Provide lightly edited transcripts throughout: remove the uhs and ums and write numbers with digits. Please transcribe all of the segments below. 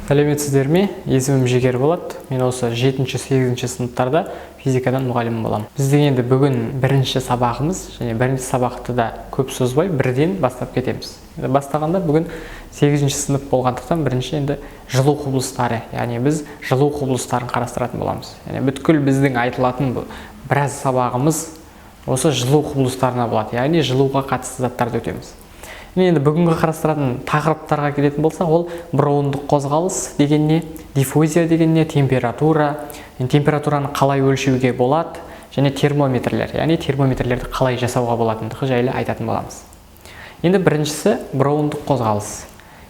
Сәлеметсіздер ме? Есімім Жігер болады. Мен осы жетінші, сегізінші сыныптарда физикадан мұғалім боламын. Біздің енді бүгін бірінші сабағымыз, және бірінші сабақты да көп созбай бірден бастап кетеміз. Енді бастағанда, бүгін сегізінші сынып болғандықтан, бірінші енді жылу құбылыстары, яғни біз жылу құбылыстарын қарастыратын боламыз. Яғни бүткіл біздің айтылатын біраз сабағымыз осы жылу құбылыстарына болады, яғни жылуға қатысты заттарды өтеміз. Енді бүгінгі қарастыратын тақырыптарға келетін болсақ, ол броундық қозғалыс деген не, диффузия деген не, температура, енді температураны қалай өлшеуге болады және термометрлер, яғни термометрлерді қалай жасауға болатындығы жайлы айтатын боламыз. Енді біріншісі — броундық қозғалыс.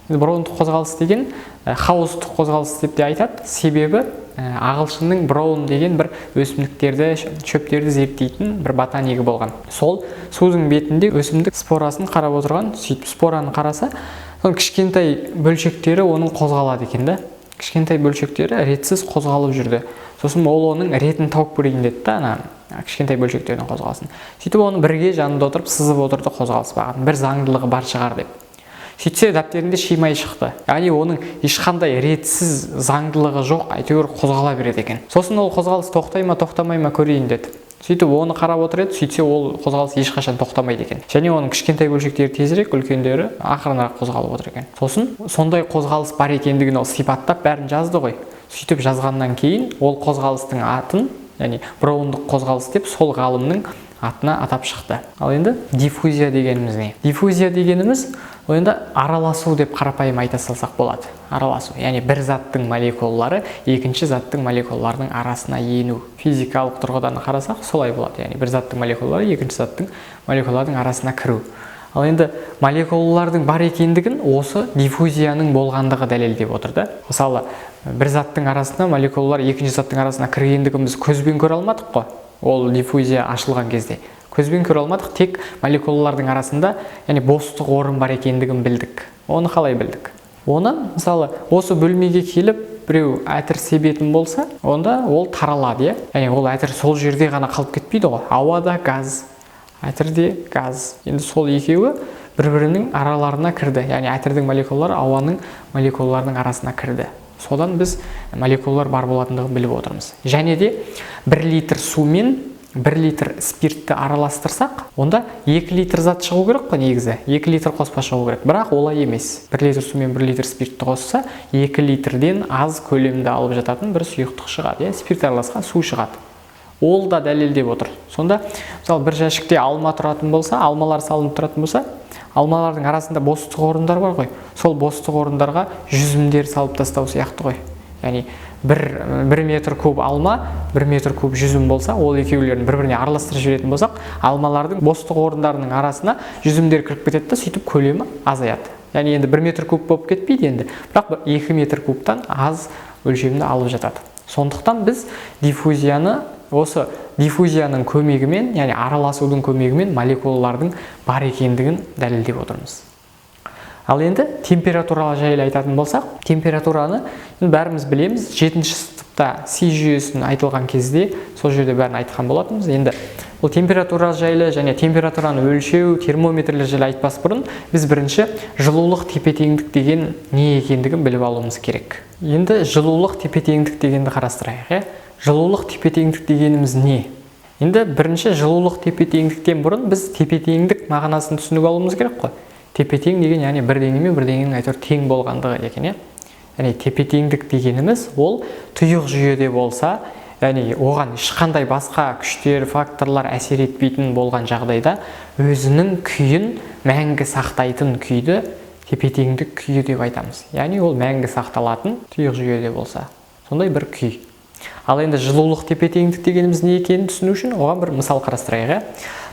Енді броундық қозғалыс деген хаостық қозғалыс деп те айтады, себебі ағылшынның Браун деген бір өсімдіктерді, шөптерді зерттейтін бір ботанигі болған. Сол судың бетінде өсімдік спорасын қарап отырған. Сөйтіп спораны қараса, соның кішкентай бөлшектері оның қозғалады екен да, кішкентай бөлшектері ретсіз қозғалып жүрді. Сосын ол оның ретін тауып көрейін деді да, ана кішкентай бөлшектердің қозғалысын. Сөйтіп оны бірге жанында отырып сызып отырды қозғалыс бағытын, бір заңдылығы бар шығар деп. Сөйтсе, дәптерінде шимай шықты, яғни оның ешқандай ретсіз заңдылығы жоқ, әйтеуір қозғала береді екен. Сосын ол қозғалыс тоқтай ма, тоқтамай ма, көрейін деді. Сөйтіп оны қарап отыр еді, сөйтсе, ол қозғалыс ешқашан тоқтамайды екен және оның кішкентай бөлшектері тезірек, үлкендері ақырынырақ қозғалып отыр екен. Сосын сондай қозғалыс бар екендігін ол сипаттап, бәрін жазды ғой. Сөйтіп жазғаннан кейін ол қозғалыстың атын, яғни броундық қозғалыс деп, сол ғалымның атына атап шықты. Ал енді диффузия дегеніміз не? Диффузия дегеніміз ол енді араласу деп қарапайым айта салсақ болады. Араласу, яғни бір заттың молекулалары екінші заттың молекулаларының арасына ену. Физикалық тұрғыдан қарасақ, солай болады, яғни бір заттың молекулалары екінші заттың молекулалардың арасына кіру. Ал енді молекулалардың бар екендігін осы диффузияның болғандығы дәлелдеп отыр да. Мысалы, бір заттың арасына молекулалар екінші заттың арасына кіргендігін біз көзбен көре алмадық қой. Ол диффузия ашылған кезде көзбен көре алмадық, тек молекулалардың арасында, яғни бостық орын бар екендігін білдік. Оны қалай білдік? Оны, мысалы, осы бөлмеге келіп біреу әтір себетін болса, онда ол таралады, иә. Яғни ол әтір сол жерде ғана қалып кетпейді ғой. Ауа да газ, әтір де газ. Енді сол екеуі бір бірінің араларына кірді, яғни әтірдің молекулалары ауаның молекулаларының арасына кірді. Содан біз молекулалар бар болатындығын біліп отырмыз. Және де 1 литр сумен 1 литр спиртті араластырсақ, онда 2 литр зат шығу керек қой. Негізі 2 литр қоспа шығу керек, бірақ олай емес. 1 литр сумен 1 литр спиртті қосса, 2 литрден аз көлемді алып жататын бір сұйықтық шығады, иә, спирт араласқан су шығады. Ол да дәлелдеп отыр. Сонда, мысалы, бір жәшікте алма тұратын болса, алмалар салынып тұратын болса, алмалардың арасында бостық орындар бар ғой. Сол бостық орындарға жүзімдер салып тастау сияқты ғой. Яғни 1 метр куб алма, 1 метр куб жүзім болса, ол екеулерін бір біріне араластырып жіберетін болсақ, алмалардың бостық орындарының арасына жүзімдер кіріп кетеді да, сөйтіп көлемі азаяды. Яғни енді 1 метр куб болып кетпейді енді, бірақ 2 метр кубтан аз өлшемді алып жатады. Сондықтан біз диффузияны, осы диффузияның көмегімен, яғни араласудың көмегімен молекулалардың бар екендігін дәлелдеп отырмыз. Ал енді температура жайлы айтатын болсақ, температураны енді бәріміз білеміз. Жетінші сыныпта СИ жүйесін айтылған кезде сол жерде бәрін айтқан болатынбыз. Енді бұл температура жайлы және температураны өлшеу, термометрлер жайлы айтпас бұрын біз бірінші жылулық тепе-теңдік деген не екендігін біліп алуымыз керек. Енді жылулық тепе-теңдік дегенді қарастырайық, иә. Жылулық тепе-теңдік дегеніміз не? Енді бірінші жылулық тепе-теңдіктен бұрын біз тепе-теңдік мағынасын түсініп алуымыз керек қой. Тепе-тең деген, яғни бірдеңе мен бірдеңенің әйтеуір тең болғандығы екен, иә. Яғни тепе-теңдік дегеніміз ол тұйық жүйеде болса, яғни оған ешқандай басқа күштер, факторлар әсер етпейтін болған жағдайда өзінің күйін мәңгі сақтайтын күйді тепе-теңдік күйі деп айтамыз. Яғни ол мәңгі сақталатын, тұйық жүйеде болса, сондай бір күй. Ал енді жылулық тепе-теңдік дегеніміз не екенін түсіну үшін оған бір мысал қарастырайық, иә.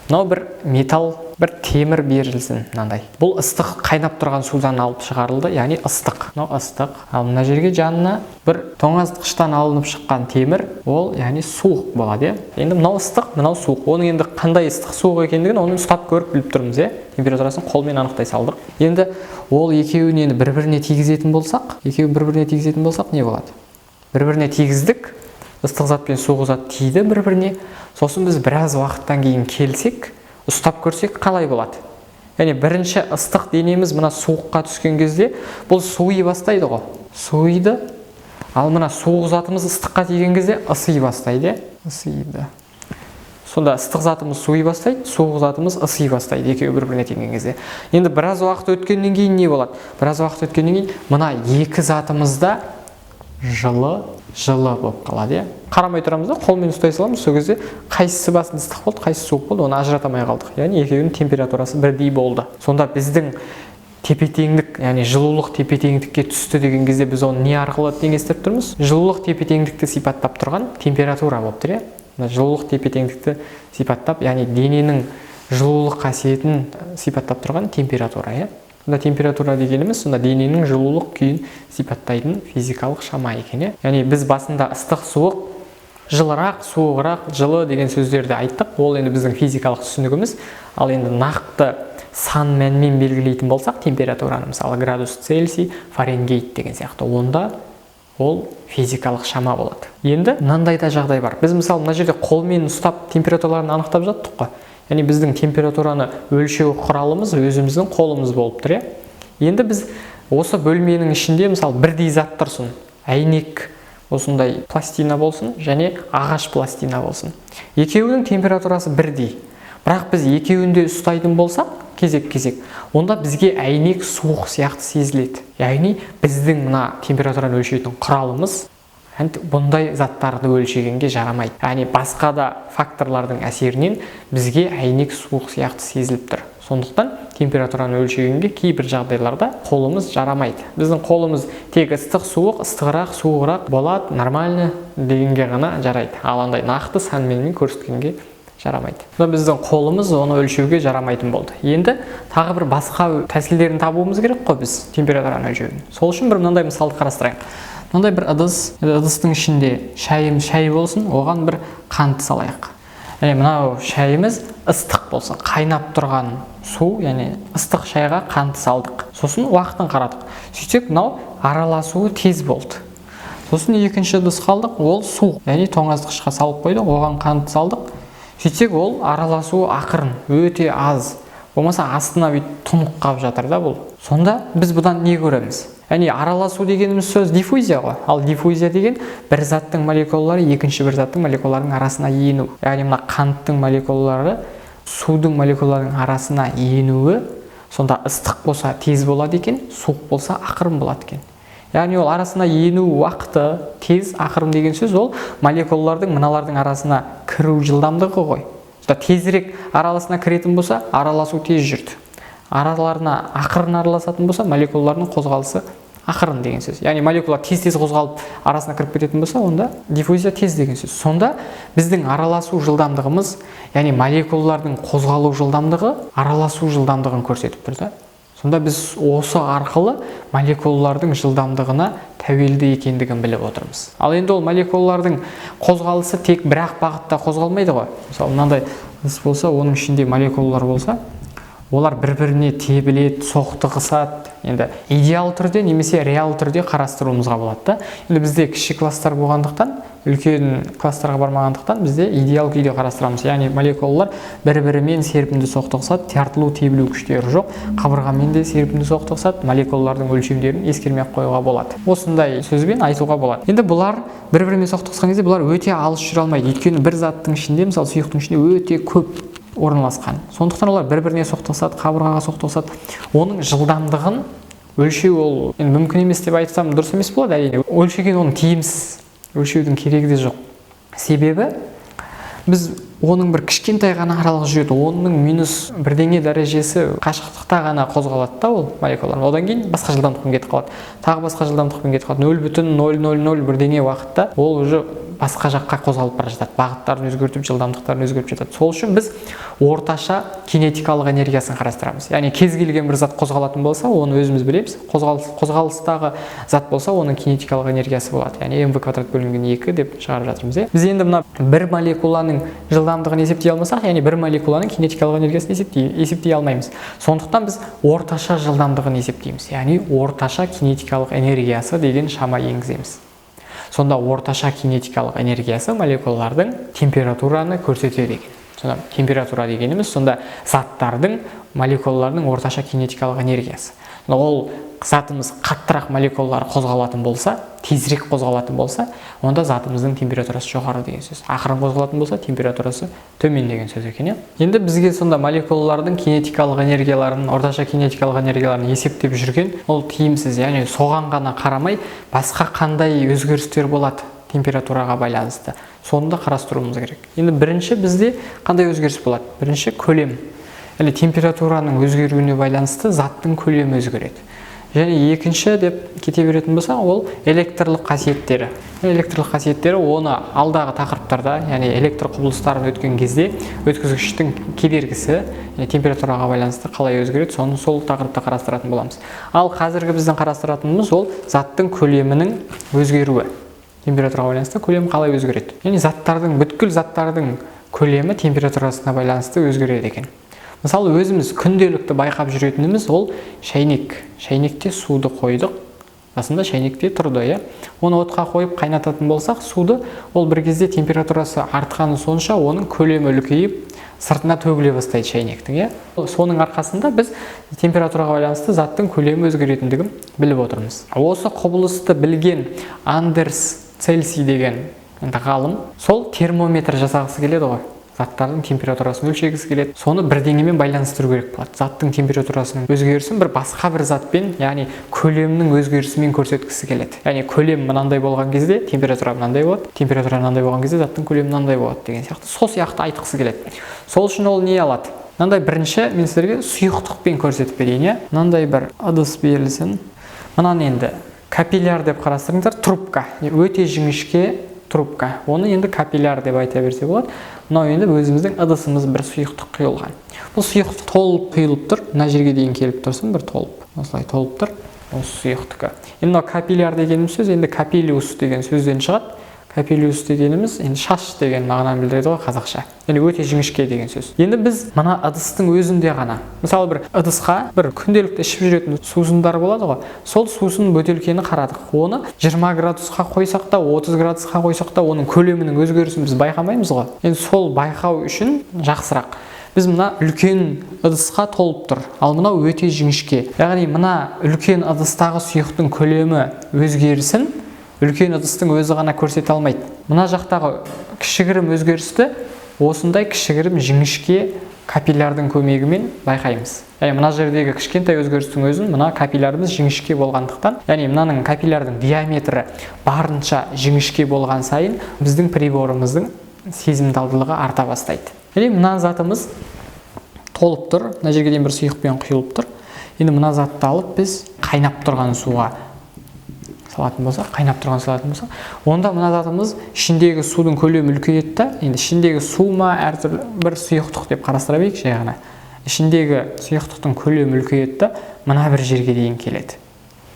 Мынау бір металл, бір темір берілсін мынандай. Бұл ыстық, қайнап тұрған судан алып шығарылды, яғни ыстық. Мынау ыстық. Ал мына жерге жанына бір тоңазытқыштан алынып шыққан темір, ол яғни суық болады, иә. Енді мынау ыстық, мынау суық. Оның енді қандай ыстық, суық екендігін оны ұстап көріп біліп тұрмыз, иә. Температурасын қолмен анықтай салдық. Енді ол екеуін енді бір біріне тигізетін болсақ, екеуін бір біріне тигізетін болсақ, не болады? Бір біріне тигіздік, ыстық зат пен суық зат тиді бір біріне. Сосын біз біраз уақыттан кейін келсек, ұстап көрсек, қалай болады? Яғни бірінші ыстық денеміз мына суыққа түскен кезде бұл суи бастайды ғой. Суиды. Ал мына суық затымыз ыстыққа тиген кезде ысый бастайды, ысиды. Сонда ыстық затымыз суи бастайды, суық затымыз ысый бастайды, екеуі бір-біріне тиген кезде. Енді біраз уақыт өткеннен кейін не болады? Біраз уақыт өткеннен кейін мына екі затымыз да жылы жылы болып қалады, иә. Қарамай тұрамыз да, қолмен ұстай саламыз, сол кезде қайсысы басында ыстық болды, қайсысы суық болды, оны ажырата алмай қалдық. Яғни екеуінің температурасы бірдей болды. Сонда біздің тепе-теңдік, яғни жылулық тепе-теңдікке түсті деген кезде біз оны не арқылы теңестіріп тұрмыз? Жылулық тепе-теңдікті сипаттап тұрған температура болып тұр, иә. Мына жылулық тепе-теңдікті сипаттап, яғни дененің жылулық қасиетін сипаттап тұрған температура, иә. Сонда температура дегеніміз сонда дененің жылулық күйін сипаттайтын физикалық шама екен, иә. Яғни біз басында ыстық, суық, жылырақ, суығырақ, жылы деген сөздерді айттық. Ол енді біздің физикалық түсінігіміз. Ал енді нақты сан мәнмен белгілейтін болсақ температураны, мысалы градус Цельсий, Фаренгейт деген сияқты, онда ол физикалық шама болады. Енді мынандай да жағдай бар. Біз мысалы мына жерде қолмен ұстап температураларын анықтап жаттық қой. Яғни біздің температураны өлшеу құралымыз өзіміздің қолымыз болып тұр, иә. Енді біз осы бөлменің ішінде мысалы бірдей зат тұрсын, әйнек осындай пластина болсын және ағаш пластина болсын. Екеуінің температурасы бірдей. Бірақ біз екеуін де ұстайтын болсақ, кезек-кезек, онда бізге әйнек суық сияқты сезіледі. Яғни біздің мына температураны өлшейтін құралымыз бұндай заттарды өлшегенге жарамайды. Яғни басқа да факторлардың әсерінен бізге әйнек суық сияқты сезіліп тұр. Сондықтан температураны өлшегенге кейбір жағдайларда қолымыз жарамайды. Біздің қолымыз тек ыстық, суық, ыстығырақ, суығырақ болады, нормально дегенге ғана жарайды. Ал андай нақты санменен көрсеткенге жарамайды. Сонда біздің қолымыз оны өлшеуге жарамайтын болды. Енді тағы бір басқа тәсілдерін табуымыз керек қой біз температураны өлшеудің. Сол үшін бір мынандай мысалды қарастырайық. Мынандай бір ыдыс, ыдыстың ішінде шай болсын, оған бір қант салайық. Яғни мынау шайымыз ыстық болсын, қайнап тұрған су, яғни ыстық шайға қант салдық. Сосын уақытын қарадық. Сөйтсек, мынау араласуы тез болды. Сосын екінші ыдыс қалдық, ол суық, яғни тоңазытқышқа салып қойдық, оған қант салдық. Сөйтсек, ол араласуы ақырын, өте аз. Болмаса астына бүйтіп тұнық қалып жатыр да бұл. Сонда біз бұдан не көреміз? Яғни араласу дегеніміз сөз диффузия ғой. Ал диффузия деген бір заттың молекулалары екінші бір заттың молекулаларының арасына ену. Яғни мына қанттың молекулалары судың молекулаларының арасына енуі, сонда ыстық болса тез болады екен, суық болса ақырын болады екен. Яғни ол арасына ену уақыты тез, ақырын деген сөз ол молекулалардың мыналардың арасына кіру жылдамдығы ғой. Сонда тезірек араласына кіретін болса, араласу тез жүрді. Араларына ақырын араласатын болса, молекулалардың қозғалысы ақырын деген сөз. Яғни молекула тез-тез қозғалып арасына кіріп кететін болса, онда диффузия тез деген сөз. Сонда біздің араласу жылдамдығымыз, яғни молекулалардың қозғалу жылдамдығы араласу жылдамдығын көрсетіп тұр да. Сонда біз осы арқылы молекулалардың жылдамдығына тәуелді екендігін біліп отырмыз. Ал енді ол молекулалардың қозғалысы тек бір-ақ бағытта қозғалмайды ғой. Мысалы мынандай ыдыс болса, оның ішінде молекулалар болса, олар бір-біріне тебіледі, соқтығысады. Енді идеал түрде немесе реал түрде қарастыруымызға болады да. Енді бізде кіші класстар болғандықтан, үлкен класстарға бармағандықтан бізде идеал күйде қарастырамыз. Яғни молекулалар бір-бірімен серпімді соқтығысады, тартылу, тебілу күштері жоқ, қабырғамен де серпімді соқтығысады, молекулалардың өлшемдерін ескермей ақ қоюға болады. Осындай сөзбен айтуға болады. Енді бұлар бір-бірімен соқтығысқан кезде бұлар өте алыс жүре алмайды. Өйткені бір заттың ішінде, мысалы сұйықтың ішінде өте көп орналасқан. Сондықтан олар бір-біріне соқтығысады, қабырғаға соқтығысады. Оның жылдамдығын өлшеу ол енді мүмкін емес деп айтсам дұрыс емес болады әрине. Өлшеген оның тиімсіз, өлшеудің керегі де жоқ. Себебі біз оның бір кішкентай ғана аралық жүреді, оның минус бірдеңе дәрежесі қашықтықта ғана қозғалады да ол молекулалар. Одан кейін басқа жылдамдықпен кетіп қалады, тағы басқа жылдамдықпен кетіп қалады. 0,000 бірдеңе уақытта ол уже басқа жаққа қозғалып бара жатады, бағыттарын өзгертіп, жылдамдықтарын өзгертіп жатады. Сол үшін біз орташа кинетикалық энергиясын қарастырамыз. Яғни кез келген бір зат қозғалатын болса, оны өзіміз білеміз. Қозғалыстағы зат болса, оның кинетикалық энергиясы болады. Яғни mv квадрат бөлінген 2 деп шығарып жатырмыз, иә. Біз енді мына бір молекуланың жылдамдығын есептей алмасақ, яғни бір молекуланың кинетикалық энергиясын есептей алмаймыз. Сондықтан біз орташа жылдамдығын есептейміз. Яғни орташа кинетикалық энергиясы деген шама енгіземіз. Сонда орташа кинетикалық энергиясы молекулалардың температураны көрсетеді екен. Сонда температура дегеніміз сонда заттардың, молекулалардың орташа кинетикалық энергиясы. Сонда ол затымыз қаттырақ молекулалар қозғалатын болса, тезірек қозғалатын болса, онда затымыздың температурасы жоғары деген сөз. Ақырын қозғалатын болса, температурасы төмен деген сөз екен, иә. Енді бізге сонда молекулалардың кинетикалық энергияларын, орташа кинетикалық энергияларын есептеп жүрген ол тиімсіз, яғни соған ғана қарамай басқа қандай өзгерістер болады температураға байланысты, соны да қарастыруымыз керек. Енді бірінші бізде қандай өзгеріс болады? Бірінші көлем. Яғни температураның өзгеруіне байланысты заттың көлемі өзгереді. Және екінші деп кете беретін болсақ, ол электрлік қасиеттері. Электрлік қасиеттері оны алдағы тақырыптарда, яғни электр құбылыстарын өткен кезде өткізгіштің кедергісі, яғни температураға байланысты қалай өзгереді, соны сол тақырыпта қарастыратын боламыз. Ал қазіргі біздің қарастыратынымыз ол заттың көлемінің өзгеруі. Температураға байланысты көлем қалай өзгереді? Яғни заттардың, бүткіл заттардың көлемі температурасына байланысты өзгереді екен. Мысалы, өзіміз күнделікті байқап жүретініміз ол шәйнек. Шәйнекте суды қойдық, басында шәйнекте тұрды, иә. Оны отқа қойып қайнататын болсақ, суды, ол бір кезде температурасы артқаны сонша, оның көлемі үлкейіп, сыртына төгіле бастайды шәйнектің, иә. Соның арқасында біз температураға байланысты заттың көлемі өзгеретіндігін біліп отырмыз. Осы құбылысты білген Андерс Цельсий деген енді ғалым сол термометр жасағысы келеді ғой. Заттардың температурасын өлшегісі келеді. Соны бірдеңемен байланыстыру керек болады. Заттың температурасының өзгерісін бір басқа бір затпен, яғни көлемнің өзгерісімен көрсеткісі келеді. Яғни көлем мынандай болған кезде температура мынандай болады, температура мынандай болған кезде заттың көлемі мынандай болады деген сияқты. Сол сияқты айтқысы келеді. Сол үшін ол не алады? Мынандай бірінші мен сіздерге сұйықтықпен көрсетіп берейін, иә. Мынандай бір ыдыс берілсін. Мынаны енді капилляр деп қарастырыңыздар, трубка. Өте жіңішке трубка. Оны енді капилляр деп айта берсе болады. Мынау енді өзіміздің ыдысымыз, бір сұйықтық құйылған. Бұл сұйықтық толып құйылып тұр. Мына жерге дейін келіп тұрсын, бір толып. Осылай толып тұр. Осы сұйықтікі. Енді мынау капилляр дегеніміз сөз енді капиллиус деген сөзден шығады. Капиллиус дегеніміз енді шаш деген мағынаны білдіреді ғой қазақша. Яғни өте жіңішке деген сөз. Енді біз мына ыдыстың өзінде ғана, мысалы бір ыдысқа бір күнделікті ішіп жүретін сусындар болады ғой. Сол сусын бөтелкені қарадық. Оны 20 градусқа қойсақ та, 30 градусқа қойсақ та, оның көлемінің өзгерісін біз байқамаймыз ғой. Енді сол байқау үшін жақсырақ. Біз мына үлкен ыдысқа толып тұр, ал мынау өте жіңішке. Яғни мына үлкен ыдыстағы сұйықтың көлемі өзгерісін үлкен ыдыстың өзі ғана көрсете алмайды. Мына жақтағы кішігірім өзгерісті осындай кішігірім жіңішке капиллярдың көмегімен байқаймыз. Яғни мына жердегі кішкентай өзгерістің өзін мына капиллярымыз жіңішке болғандықтан, яғни мынаның капиллярдың диаметрі барынша жіңішке болған сайын біздің приборымыздың сезімталдылығы арта бастайды. Яғни мына затымыз толып тұр, мына жерге дейін бір сұйықпен құйылып тұр. Енді мына затты алып біз қайнап тұрған суға салатын болсақ, қайнап тұрған салатын болсақ, онда мына затымыз ішіндегі судың көлемі үлкейеді да, енді ішіндегі су ма әртүрлі бір сұйықтық деп қарастыра берейік жай ғана. Ішіндегі сұйықтықтың көлемі үлкейеді да, мына бір жерге дейін келеді.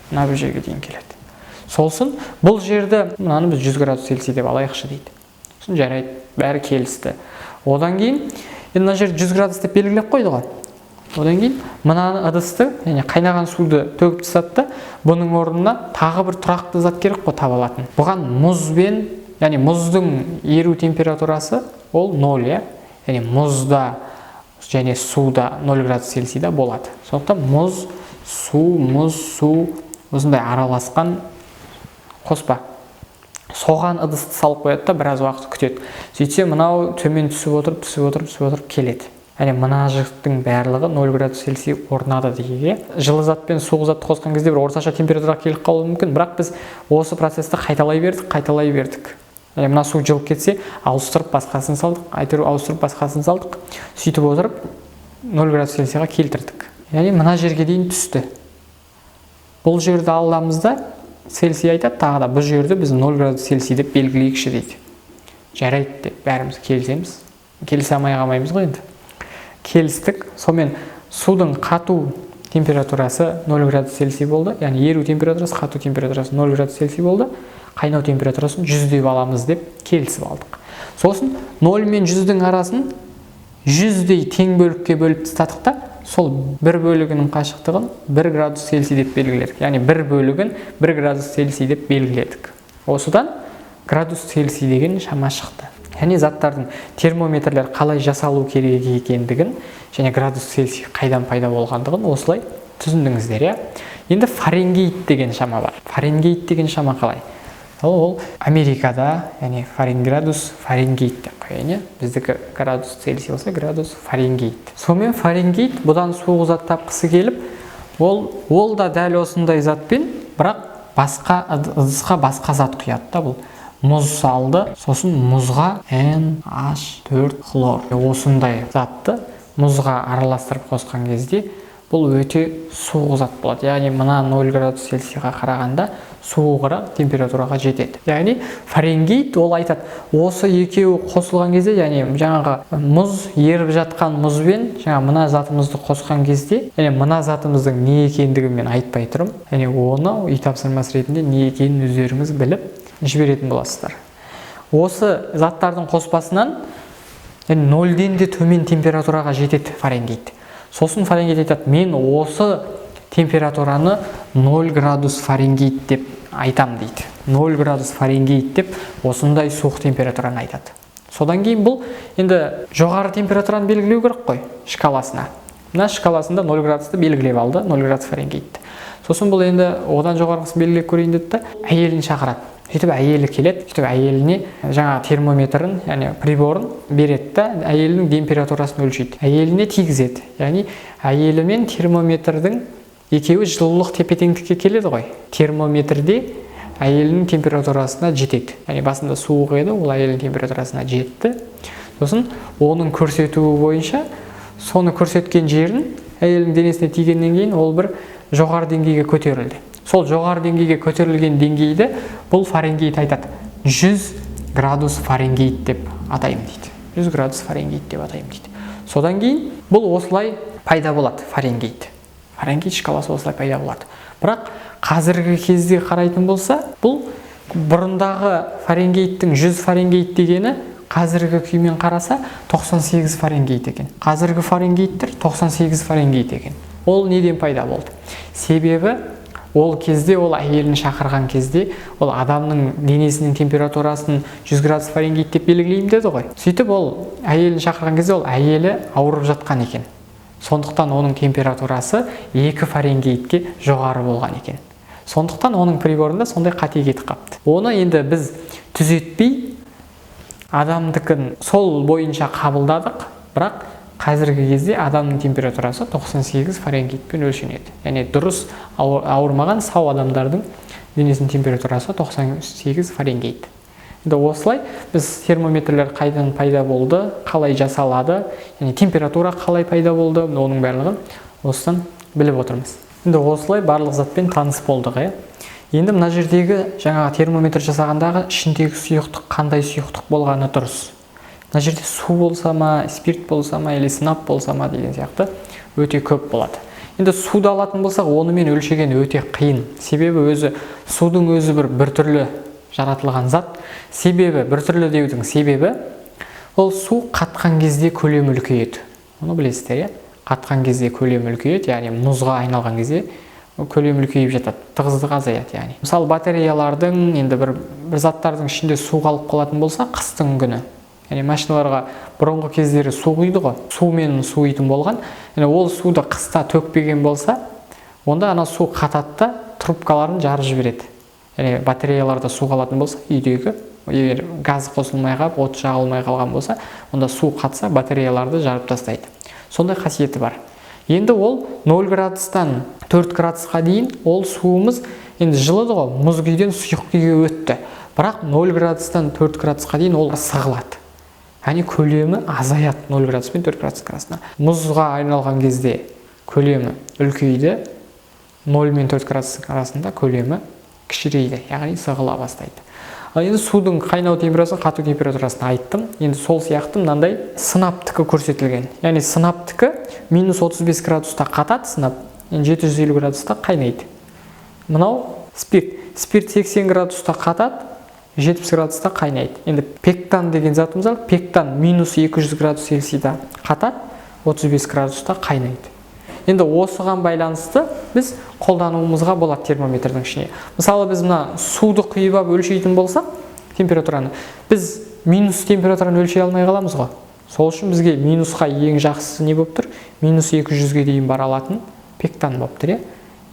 Мына бір жерге дейін келеді. Сосын бұл жерді мынаны біз 100 градус Цельсий деп алайықшы дейді. Сосын жарайды, бәрі келісті. Одан кейін енді мына жерді 100 градус деп белгілеп қойды ғой. Одан кейін мына ыдысты, яғни қайнаған суды төгіп тастады да, бұның орнына тағы бір тұрақты зат керек қой таба алатын. Бұған мұзбен, яғни мұздың еру температурасы ол 0, иә? Яғни мұзда және суда 0 градус Цельсийда болады. Сондықтан мұз, су, мұз, су осындай араласқан қоспа. Соған ыдысты салып қояды да біраз уақыт күтеді. Сөйтсе мынау төмен түсіп отырып, түсіп отырып, түсіп отырып келеді. Яғни мына жіктің барлығы 0 градус Цельсий орнады дегенге. Жылы зат пен суық затты қосқан кезде бір орташа температураға келіп қалуы мүмкін, бірақ біз осы процесті қайталай бердік, қайталай бердік. Яғни мына су жылып кетсе, ауыстырып басқасын салдық, әйтеуір ауыстырып басқасын салдық. Сөйтіп отырып 0 градус Цельсийға келтірдік. Яғни мына жерге дейін түсті. Бұл жерді аламыз да, Цельсий айтады, тағы да бұл жерді біз 0 градус Цельсий деп белгілейікші дейді. Жарайды деп бәріміз келісеміз. Келісе алмай қалмаймыз ғой енді. Келістік. Сонымен судың қату температурасы 0 градус Цельсий болды. Яғни еру температурасы, қату температурасы 0 градус Цельсий болды. Қайнау температурасын 100 деп аламыз деп келісіп алдық. Сосын 0 мен 100-дің арасын 100-дей тең бөлікке бөліп тастадық та, сол бір бөлігінің қашықтығын 1 градус Цельсий деп белгіледік. Яғни бір бөлігін 1 градус Цельсий деп белгіледік. Осыдан градус Цельсий деген шама шықты. Яғни заттардың термометрлер қалай жасалу керек екендігін және градус Цельсий қайдан пайда болғандығын осылай Түсіндіңіздер, иә? Енді Фаренгейт деген шама бар. Фаренгейт деген шама қалай? Ол Америкада, яғни градус Фаренгейт деп қояйын, иә? Біздікі градус Цельсий болса, градус Фаренгейт. Сонымен Фаренгейт бұдан суық зат тапқысы келіп, ол да дәл осындай затпен, бірақ басқа ыдысқа басқа зат құяды да. Бұл мұз салды, сосын мұзға NH4 хлор, осындай затты мұзға араластырып қосқан кезде бұл өте суық зат болады. Яғни мына 0 градус Цельсийға қарағанда суығырақ температураға жетеді. Яғни Фаренгейт ол айтады, осы екеуі қосылған кезде, яғни жаңағы мұз, еріп жатқан мұзбен жаңа мына затымызды қосқан кезде, яғни мына затымыздың не екендігін мен айтпай тұрмын, яғни оны үй тапсырмасы ретінде не екенін өздеріңіз біліп жіберетін боласыздар. Осы заттардың қоспасынан, яғни нөлден де төмен температураға жетеді Фаренгейт. Сосын Фаренгейт айтады, мен осы температураны 0 градус Фаренгейт деп айтам дейді. 0 градус Фаренгейт деп осындай суық температураны айтады. Содан кейін бұл енді жоғары температураны белгілеу керек қой шкаласына. Мына шкаласында 0 градусты белгілеп алды, 0 градус Фаренгейтті. Сосын бұл енді одан жоғарғысын белгілеп көрейін деді да, әйелін шақырады. Сөйтіп әйелі келеді, сөйтіп әйеліне жаңа термометрін, яғни приборын береді да, әйелінің температурасын өлшейді. Әйеліне тигізеді. Яғни әйелі мен термометрдің екеуі жылулық тепе-теңдікке келеді ғой. Термометрде әйелінің температурасына жетеді. Яғни басында суық еді, ол әйелінің температурасына жетті. Сосын оның көрсетуі бойынша, соны көрсеткен жерін әйелінің денесіне тигеннен кейін ол бір жоғары деңгейге көтерілді. Сол жоғары деңгейге көтерілген деңгейді бұл Фаренгейт айтады. 100 градус Фаренгейт деп атаймын дейді. 100 градус Фаренгейт деп атаймын дейді. Содан кейін бұл осылай пайда болады Фаренгейт. Фаренгейт шкаласы осылай пайда болады. Бірақ қазіргі кезде қарайтын болса, бұл бұрындағы Фаренгейттің 100 Фаренгейт дегені қазіргі күймен қараса 98 Фаренгейт екен. Қазіргі Фаренгейттер 98 Фаренгейт екен. Ол неден пайда болды? Себебі ол кезде, ол әйелін шақырған кезде, ол адамның денесінің температурасын 100 градус Фаренгейт деп белгілеймін деді ғой. Сөйтіп ол әйелін шақырған кезде ол әйелі ауырып жатқан екен. Сондықтан оның температурасы 2 Фаренгейтке жоғары болған екен. Сондықтан оның приборында сондай қате кетіп қапты. Оны енді біз түзетпей, адамдікін сол бойынша қабылдадық, бірақ қазіргі кезде адамның температурасы 98 Фаренгейтпен өлшенеді. Яғни дұрыс ауырмаған сау адамдардың денесінің температурасы 98 Фаренгейт. Енді осылай біз термометрлер қайдан пайда болды, қалай жасалады, яғни температура қалай пайда болды, оның барлығын осыдан біліп отырмыз. Енді осылай барлық затпен таныс болдық, иә? Енді мына жердегі жаңағы термометр жасағандағы ішіндегі сұйықтық қандай сұйықтық болғаны дұрыс. Мына жерде су болса ма, спирт болса ма, или сынап болса ма деген сияқты өте көп болады. Енді суды алатын болсақ, онымен өлшеген өте қиын. Себебі өзі судың өзі бір түрлі жаратылған зат. Себебі біртүрлі деудің себебі, ол су қатқан кезде көлемі үлкейеді. Оны білесіздер, иә? Қатқан кезде көлемі үлкейеді, яғни мұзға айналған кезде көлемі үлкейіп жатады, тығыздығы азаяды. Яғни мысалы батареялардың, енді бір заттардың ішінде су қалып қалатын болса қыстың күні, яғни машиналарға бұрынғы кездері су құйды ғой, сумен суитын болған. Яғни ол суды қыста төкпеген болса, онда ана су қатады да трубкаларын жарып жібереді. Яғни батареяларда су қалатын болса, үйдегі егер газ қосылмай қалып, от жағылмай қалған болса, онда су қатса батареяларды жарып тастайды. Сондай қасиеті бар. Енді ол 0 градустан 4 градусқа дейін ол суымыз енді жылыды ғой, мұз күйден сұйық күйге өтті. Бірақ 0 градустан 4 градусқа дейін ол сығылады. Яғни көлемі азаяды 0 градус пен 4 градус арасында. Мұзға айналған кезде көлемі үлкейді, 0 мен 4 градустың арасында көлемі кішірейді, яғни сығыла бастайды. Ал енді судың қайнау температурасын, қату температурасын айттым. Енді сол сияқты мынандай сынаптікі көрсетілген. Яғни сынаптікі минус 35 градуста қатады сынап, енді 750 градуста қайнайды. Мынау спирт. Спирт 80 градуста қатады, 70 градуста қайнайды. Енді пектан деген затымыз бар. Пектан минус 200 градус Цельсийда қатады, 35 градуста қайнайды. Енді осыған байланысты біз қолдануымызға болады термометрдің ішіне. Мысалы біз мына суды құйып алып өлшейтін болсақ температураны, біз минус температураны өлшей алмай қаламыз ғой. Сол үшін бізге минусқа ең жақсысы не болып тұр? Минус 200-ге дейін бара алатын Пектан болып тұр, иә.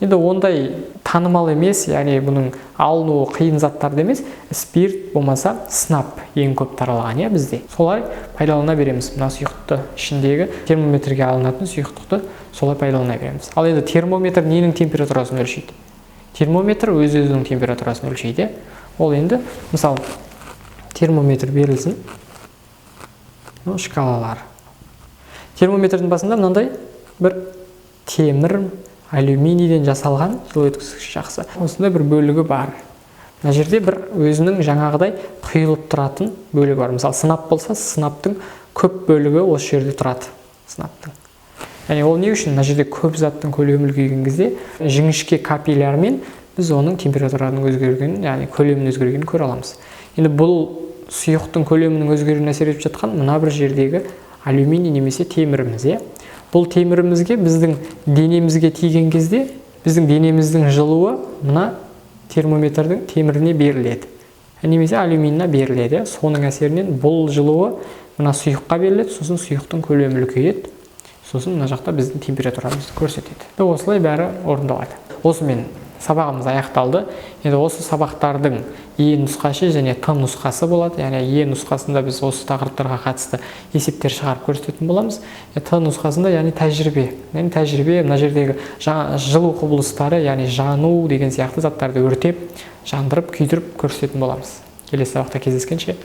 Енді ондай танымал емес, яғни бұның алынуы қиын заттарды емес, спирт болмаса сынап ең көп таралған, иә, бізде. Солай пайдалана береміз. Мына сұйықты ішіндегі термометрге алынатын сұйықтықты солай пайдалана береміз. Ал енді термометр ненің температурасын өлшейді? Термометр өз өзінің температурасын өлшейді. Ол енді, мысалы, термометр берілсін. Шкалалары. Термометрдің басында мынандай бір темір, алюминийден жасалған жылу өткізгіш жақсы. Осындай бір бөлігі бар. Мына жерде бір өзінің жаңағыдай құйылып тұратын бөлігі бар. Мысалы, сынап болса, сынаптың көп бөлігі осы жерде тұрады. Сынаптың. Яғни ол не үшін? Мына жерде көп заттың көлемі үлкейген кезде жіңішке капиллярмен біз оның температураның өзгергенін, яғни көлемінің өзгергенін көре аламыз. Енді бұл сұйықтың көлемінің өзгеруіне әсер етіп жатқан мына бір жердегі алюминий немесе теміріміз, иә. Бұл темірімізге біздің денемізге тиген кезде біздің денеміздің жылуы мына термометрдің теміріне беріледі немесе алюминийіне беріледі. Соның әсерінен бұл жылуы мына сұйыққа беріледі, сосын сұйықтың көлемі үлкейеді, сосын мына жақта біздің температурамызды көрсетеді. Осылай бәрі орындалады. Осымен сабағымыз аяқталды. Енді осы сабақтардың Е нұсқасы және Т нұсқасы болады. Яғни Е нұсқасында біз осы тақырыптарға қатысты есептер шығарып көрсететін боламыз. Т нұсқасында, яғни тәжірибе. Яғни тәжірибе мына жердегі жылу құбылыстары, яғни жану деген сияқты заттарды өртеп, жандырып, күйдіріп көрсететін боламыз. Келесі сабақта кездескенше.